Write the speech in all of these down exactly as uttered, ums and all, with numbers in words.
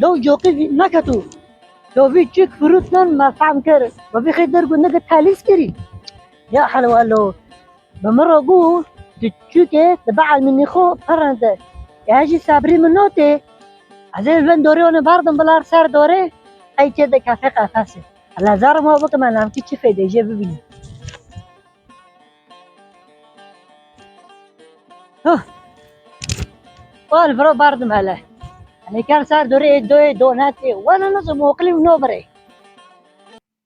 Lo coqî vî-, neketo. Lo vî çûk firûtnan me fehm kir. Lo vî xê der got neke telîs kirî. Ya helwalo. Bi min re got, tu çûkê, tu bielmînî xwe pirinde. Ya jî sebrî min notê. Ez ê li vin dorê wan ê berdim bilar ser dorê. Ey çê de kefe qefesê. Lazar ma bikim, em ki çi fêdê jê bibînin. Huh. Wal viro bardim hele. Hele ker ser dorê ê doyê donetê. Wana nizo moqlî û no birê.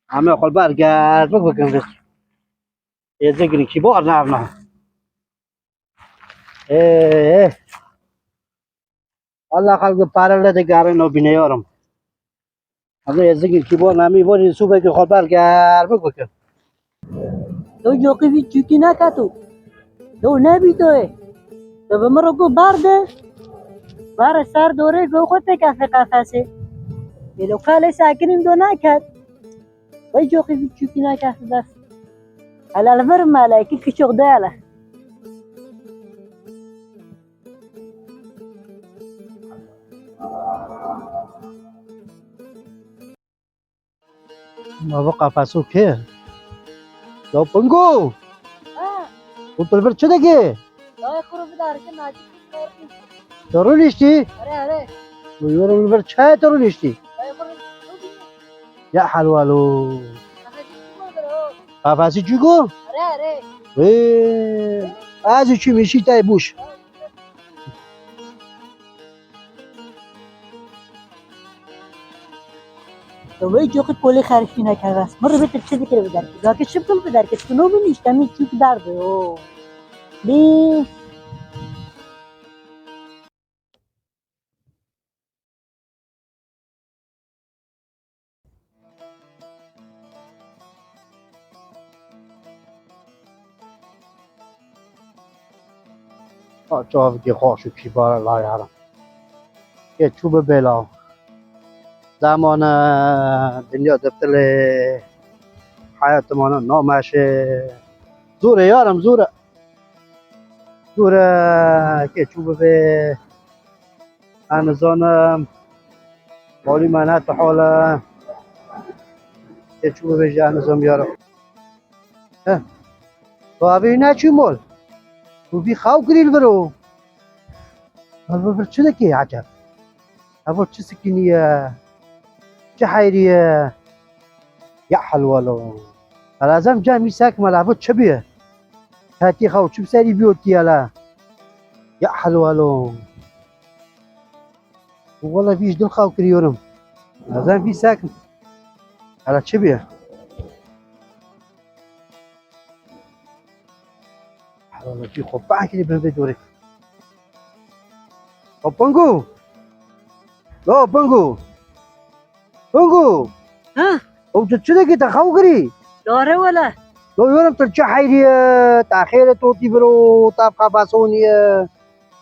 Ame xwe bar ger bik bikin bik. Ê zigirî kî bor navna. Ê, ê. Valla xelk pare le digerin û bîne yorum. Ama êzingin kî bo namî bo rî sûbekî xwe ber germik bikin. Ew coqî vî çûkî neketo. Ew nebî doyê. Tu bi min re got ber de. Bare ser dorê go xwe têke qefesê. Ê lo kalê sekinîn do neket. Vay coqî vî çûkî neke bes. Hele li vir mele, ki kiçok de hele. Ma bu qafeso kê? Ya Pingo! Ha. Bu tu li vir çi dikê? Dayê xwe bidar ki nacik. Tu rûniştî? Here, here. Bu yorum li vir çayê tu rûniştî? Dayê xwe rûniştî. Ya helwalo. Qafesî çû go? Qafesî çû go? Here, here. Wê. Ez û çû mişî tay bûş. Wê coqî kolê xerifî neke bes. Min rê bêtir çi dikir bi derkê. Gake çi bikir bi derkê? Tuno min îşte min çûk derdi. Oo. Bî. Ha, çavkê xweş û kîbar e la yarim. Kê çû bi bêla. Zaman e, dinya diftilê. Heyat mana nameşe. Zor e yarim, zor e. Zor e, kê çû bibe. Ez nizanim. Malî me ne tu hal e. Kê çû bibe jî ez nizanim yarim. He. Tu avê neçû mol? Tu vî xew kirî li vir o. Ev vir çi dikê eceb? Ev çi sikiniye? Çi heyriye? Ya helwalo. Lazem cem îsek me la bu çi biye? Hetî xew çi serî biyotiye la? Ya helwalo. Wala vî ji dil xew kiriyorum. Lazem vî sek. Hala çi biye? Hala vî xwe bahkiri bin vê dorê. O Pingu. Lo Pingu. Pingu. Ha? O tu çi dikî te xew kirî? Dore wele. Lo yorum tu çi heyriye? Ta xêre totî biro, ta qafasoniye.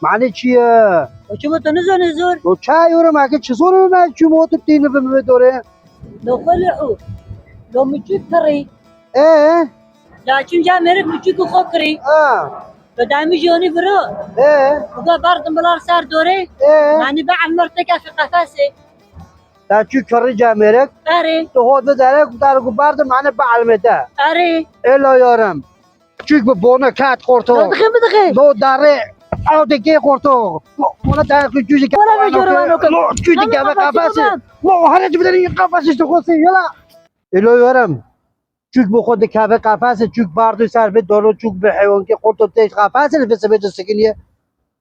Mane çi ye? O çi bo tu nizanî zor? O çay yorum ake çi zor me çi mo tu tîni bin vê dorê? Lo xwe lê û. Lo mi çi kirî? E? La çim ca mêrik mi çi ku xwe kirî? Ha. Lo daymi jî onî biro. E? Uga bardim bilar ser dorê. E? Mani be emir teke fi qefesê. Te çû kirî cemêrek? Erê. Tu hot bi derek, derek û berdim, mane bi elmê te. Erê. Ê la yarim. Çûk bi bone ket xorto. Bidixê, bidixê. Do darê. Ew de kê xorto. Ona te ku çû dike. Wala be jore wano ke. Lo çû dike be qafasê. Lo here çû bi derê qafasê işte xosê. Yala. Ê la yarim. Çûk bi xwe dikeve qafasê, çûk bardo ser vê doro, çûk bi heywankê xorto tê qafasê, li vê sebê de sikiniye.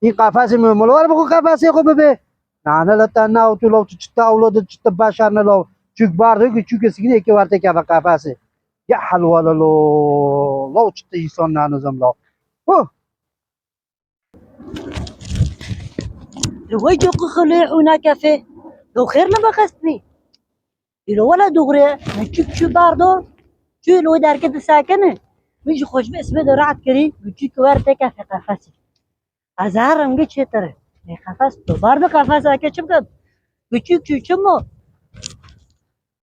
Hîn qafasê min, min li war bi xwe qafasê xwe bibe. Nane la te na û tu law tu çi te ewlad tu çi te başar ne law. Çûk bar de ki çûk sikînê ki war te keve qafasê. Ya helwala lo. Law çi te îsan nane zam law. Huh. Li wey coqi xilê û nakefê. Lo xêr ne bexestî. Îro wela dûgre, min çûk çû bar do. Çû li wey derke disekene. Min ji xwe ji vê sibê de rahat kirî. Min çûk wer te kefê qefesê. Ez her rengê çêtir e. Lê qefes to. Bar bi qefes eke çi bikim? Küçük çûçim o.